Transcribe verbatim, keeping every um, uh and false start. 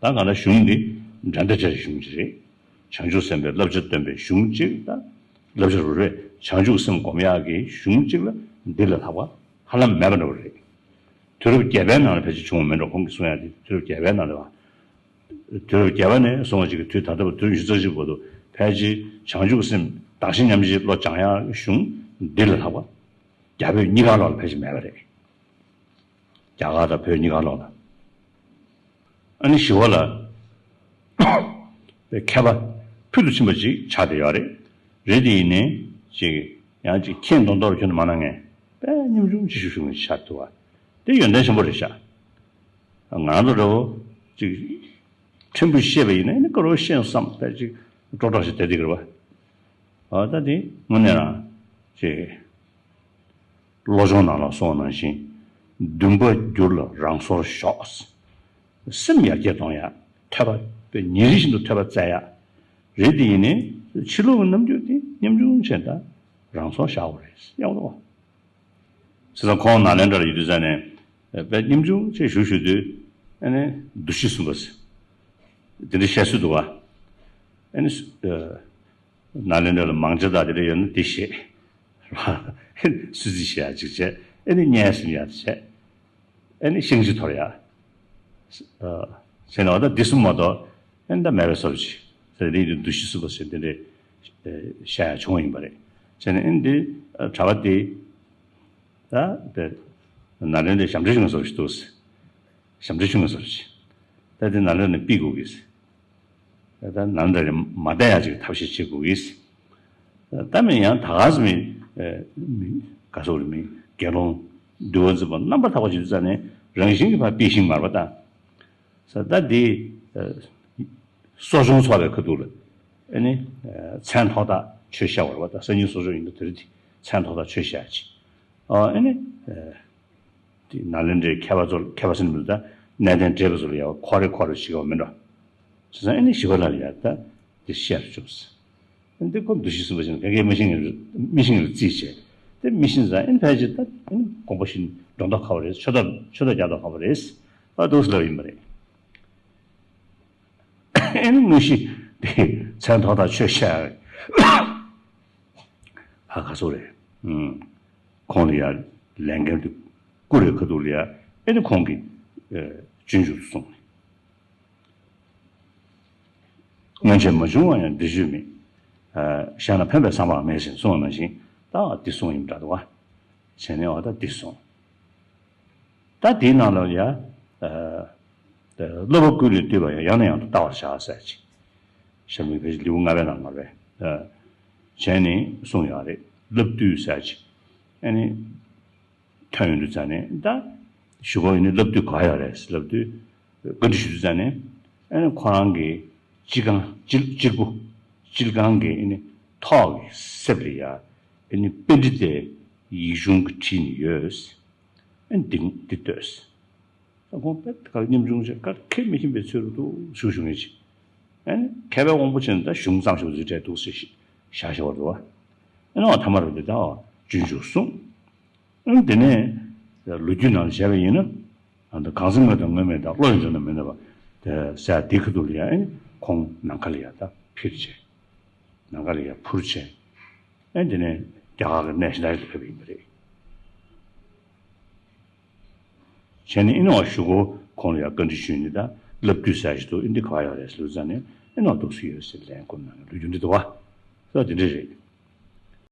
ད་གང་ལྟར་གཞུང་འདི་འགྲན་ཟླ་བྲལ་བའི་གཞུང་ཅིག་རེད། བྱང་ཆུབ་སེམས་དཔའི་བསླབ་བྱ་སྟོན་པའི་གཞུང་གཅིག་དང་། བསླབ་བྱ་རུ་རེད། བྱང་ཆུབ་སེམས་སྒོམ་ཡག་གི་གཞུང་གཅིག་ལ་འདི་ལས་ལྷག་པ་ཧ་ལམ་མེད་པ་འདྲ་བོ་རེད། དུས་རབས་བརྒྱད་པའི་ནང་ལ་ཕལ་ཆེར་བྱུང་བ་མིན་འགྲོ། ཁོང་གིས་གསུང་ཡག་དེ་དུས་རབས་བརྒྱད་པའི་ནང་ལ་བ། དུས་རབས་བརྒྱད་པ་ནས་བཟུང་བ་ཅིག་གི་དུས་ད་ལྟ་བར་དུས་རབས་ཉི་ཤུ་རྩ་གཅིག་བར་དུ་ཕལ་ཆེར་བྱང་ཆུབ་སེམས་དང་ཞི་མཉམ་བརྗེའི་བློ་སྦྱང་ཡག་གཞུང་འདི་ལས་ལྷག་པ་རྒྱ་བོད་གཉིས་ཀ་ལོག་ལ་ཕལ་ཆེར་མེད་པ་རེད། རྒྱ་གར་དང་བོད་གཉིས་ཀ་ལོག་ལ། ཨ་ནི་ཞི་བ་ལྷ་པའི་མཁས་པ་ཕུལ་དུ་ཕྱིན་པ་ཅིག་ཆགས་བསྡད་ཡོད་རེད། རེད་དེ་ཡིན་ནའི་ཅིག་ཡང་ཅིག་མཁྱེན་མདོག་མདོག་ཁྱོན་ནས་མ་གནང་མཁན་དཔེ་ཉམ་ཆུང་ཅིག་ཞུ་ཞུ་མཁན་ཅིག་ཆགས་འདུག་བ། དེ་ཡོན་ཏན་ཆེན་པོ་རེད་ཤག་ང་ཚོ་འདྲ་བོ་ཅིག་ཕྲན་བུ་ཤེས་པ་ཡིན་ན་ནི་དཀར་བོ་ཤེས་ཡོང་བསམ་པའི་ཅིག་སྤྲོ་སྤྲོ་ཞིག་བསྡད་དེ་གི་རེད་བ། ཨ་ད་དེ་དངོས་གནས་རང་ཅིག་བློ་སྦྱོང་ནང་ལ་གསུངས་པ་ནང་བཞིན། འདུན་པ་བསྒྱུར་ལ་རང་སོར་ཞོག་སེམས་ཡར་རྒྱས་གཏོང་ཡག་ཐོས་པ་ཉིན་རེ་བཞིན་དུ་ཐོས་པ་བཙལ་ཡག་རེད་དེ་ཡིན་ནའི་ཕྱི་ལོགས་ཀྱི་རྣམ་འགྱུར་དེ་ཉམ་ཆུང་བྱས་ད་རང་སོར་བཞག་དགོས་རེད་ཡག་པོ་འདུག་བ། བྱས་ཙང་ཁོང་ནཱ་ལེནྡྲ་ལ་ཡོད་དུས་ཙང་ནས་དཔེ་ཉམ་ཆུང་ཅིག་བཞུགས་བཞུགས་དུས་ཨ་ནི་བདུད་བཞི་གསུམ་པ་ཟེར་དེ་འདྲ་བཤད་སྲོལ་འདུག་བ། ཨ་ནི་ནཱ་ལེནྡྲ་ལ་མང་ཇ་དང་དེ་འདྲ་ཡོད་ན་དེ་བཞེས། སུ་རྩིས་བྱེད་ཡག་ཅིག་བྱས། ཨ་ནི་བརྙན་ཟིན་ཡག་བྱས། ཨ་ནི་ཤིང་གཅིག་འཐོར་ཡག་བྱས་ནས་འོ་ད་འདི་གསུམ་མ་གཏོགས་ཨ་ནི་ད་མེད་པའི་བཟོ་འདྲ་ཅིག་ཟེར་རེད། འདི་བདུད་བཞི་གསུམ་པ་ཟེར་དེ་འདྲའི་བཤད་ཡག་བྱུང་བ་ཡིན་པ་རེད། བྱས་ནས་ཨ་ནི་འདི་གྲྭ་པ་དེ་ད་དཔེ་ནཱ་ལེནྡྲའི་ཞབས་འདྲེན་ཆུང་ངུ་བཟོ་འདྲ་ཅིག་འདུག་ཟེར། ཞབས་འདྲེན་ཆུང་ངུ་བཟོ་འདྲ་ཅིག་ད་དེ་ནཱ་ལེནྡྲ་ནས་ཕུད་དགོས་ཀྱི་ཟེར། ད་ནང་འདྲ་རེ་མ་བསྡད་ཡག་ཅིག་ཐབས་ཤེས་བྱེད་དགོས་ཀྱི། ད་མིན་ཡང་ད་ག་ཟེ་མི་མི་ག་སོག་རེ་མི་དགེ་སློང་འདུལ་བ་འཛིན་པ་རྣམ་པར་དག་པ་ཅིག་ཡོད་ཙང་ནས་རང་བཞིན་གྱིས་ཕར་དཔེ་ཤིང་མར་པ་བཏང་ས། ད་འདི་གསོ་སྦྱོང་ཚོགས་པའི་ཁ་ཐུག་ལ་ཨ་ནི་མཚན་ཐོག་ཐག་ཆོད་བཤད་པ་རེད་བ། ད་སང་ཉིན་གསོ་སྦྱོང་ཡིན་དུས་དེ་རིང་འདི་མཚན་ཐོག་ཐག་ཆོད་བཤད་ཅིག་ཨ་ནི། དེ་ནཱ་ལེནྡྲའི་མཁས་པ་ཚོ་མཁས་པ་ཟེར་ནི་མི་འདུག་ད་གནས་བརྟན་བགྲེས་པ་ཚོ་ལ་ཡང་ཁོ་རེ་ཁོ་རེ་བྱེད་ཀྱི་ཡོད་མིན་འགྲོ། བྱས་ཙང་ཨ་ནི་ཞི་བ་ལྷ་ལ་ཡང་ད་དེ་བཤད་རུ་བཅུག་ཟེར། ཨ་ནི་ཁོ་བདུད་བཞི་གསུམ་པ་ཞིག་ག་གེ་མི་ཤེས་མཁན་རེད། མི་ཤེས་མཁན་ལ་རྩིས་བྱས། དེ་མི་ཤེས་ཙང་ཨ་ནི་ཕལ་ཆེར་ད་ཨ་ནི་དགོངས་པ་བཞིན་སྒྲོ་འདོགས་ཁ་བ་རེད། ཆོས་ཐག་ཆོས་ཐག་རྒྱག་འདོགས་ཁ་བ་རེད། ཨ་འདུག་ཟེར་ལབ་ཡིན་པ་རེད། ཨེ་ནི་དངོས་གཞི་དེ་མཚན་ཐོག་ཐག་ཆོད་བཤད་ཡ་རེད། ཧ་ག་སོ་རེད། ཨུམ། ཁོང་ལ་ཡ་ལས་འགན་དེ་བསྐུར་བའི་ཁ་ཐུག་ལ་ཡ་ཨེ་ནི་ཁོང་གིས་ཨེ་སྤྱོད་འཇུག་ཏུ་གསུངས་ནས། སྔོན་ཆད་མ་བྱུང་བ་ཡང་འདིར་བྱོན་མེད། ཨ་བཤད་ན་ཕན་པའི་བསམ་པའང་མེད་ཟེར་གསུངས་པ་ནང་བཞིན་ད་འདི་གསུངས་ཡིན་པ་འདྲ་འདུག་བ། བྱས་ནས་འོ་ད་འདི་གསུངས། ད་དེའི་ནང་ལ་ཡ། ཨ་བསླབ་པ་ཀུན་ལས་བཏུས་པ་ཡང་ཡང་ནས་ཡང་དུ་བལྟ་བར་བྱ་ཟེར་ཅིག་ཞབས་ལུགས་ཕལ་ཆེར་ལེའུ་ལྔ་པའི་ནང་ལ་རེད། ཨ་བྱས་ནས་གསུངས་ཡོད་རེད། བསླབ་བཏུས་ཟེར་ཅིག་ཨ་ནི། ཐོན་ཡོང་དུས་ཙང་ནས་ད་གཞུག་གུ་ཡིན་ནའི་བསླབ་བཏུས་ག་ཡོད་རེད། བསླབ་བཏུས་བཀའ་འདྲི་ཞུ་དུས་ཙང་ནས་ཨ་ནི་ཁོ་རང་གི་སྤྱིལ་ཁང་སྤྱིལ་སྤྱིལ་བུ་སྤྱིལ་ཁང་གི་ཨ་ནི་ཐོག་གི་གསེབ་ལ་ཡ་ཨ་ནི་པཎྜི་ཏའི་ཡིག་ཆུང་གི་བྲིས་ནས་ཡོད། ཨ་ནི་འདི་འདི་ལྟོས། ད་ཁོང་དཔེ་ག་ཉམ་ཆུང་ཆེ་ག་ཁས་མི་ཤེས་པའི་ཚུལ་རུ་འདུག་ཞུ་ཞུ་ངེས་ཅི། ཨ་ནི་མཁས་པའི་དབང་པོ་ཆེན་ད་གཞུང་བརྩམས་ཞུ་ཟིག་གྲས་འདུག་ཟེར་ཞེ་ཞེ་བར་འདུག་བ། ཨ་ནི་འོ་ཐ་མ་རུ་འདི་ད་འོ་སྤྱོད་འཇུག་གསུངས། ཨ་ནི་དེ་ནས་ལོ་རྒྱུས་ནང་བྱས་པ་ཡིན་ན། ཨ་ནི་གང་ཟག་དངོས་དང་དངོས་མེད་དང་བློ་ཡི་འཇུག་ན་མི་གནས་པ་དེ་ཟེར་དེ་ཁ་ཐུག་ལ་ཡ་ཨ་ནི་ཁོང་ནམ་མཁའ་ལ་ཡ་ད་འཕུར་བྱས། ནམ་མཁའ་ལ་ཡ་འཕུར་བྱས། ཨ་ནི་དེ་ནས་རྒྱ་གར་གྱི་གནས་གཞན་དག་ལ་ཕེབས་པ་ཡིན་པ་རེད། བྱས་ནས་ཨེ་ནི་བ་གཞུག་གུ་ཁོང་ལ་ཡང་བཀའ་འདྲི་ཞུས་ནས་ད་བསླབ་བཏུས་ཟེར་ཞིག་འདུག་ཨེ་འདི་ག་པར་ཡོད་རེད་ཟེར་ལབ་ཙང་ནས་ཨེ་ནི་བ་འདུག་སེ་ཡོད་ཟེར་ལན་བསྐུར་གནང་ལོ་རྒྱུས་འདི་འདུག་བ། ད་དེ་འདྲ་རེད།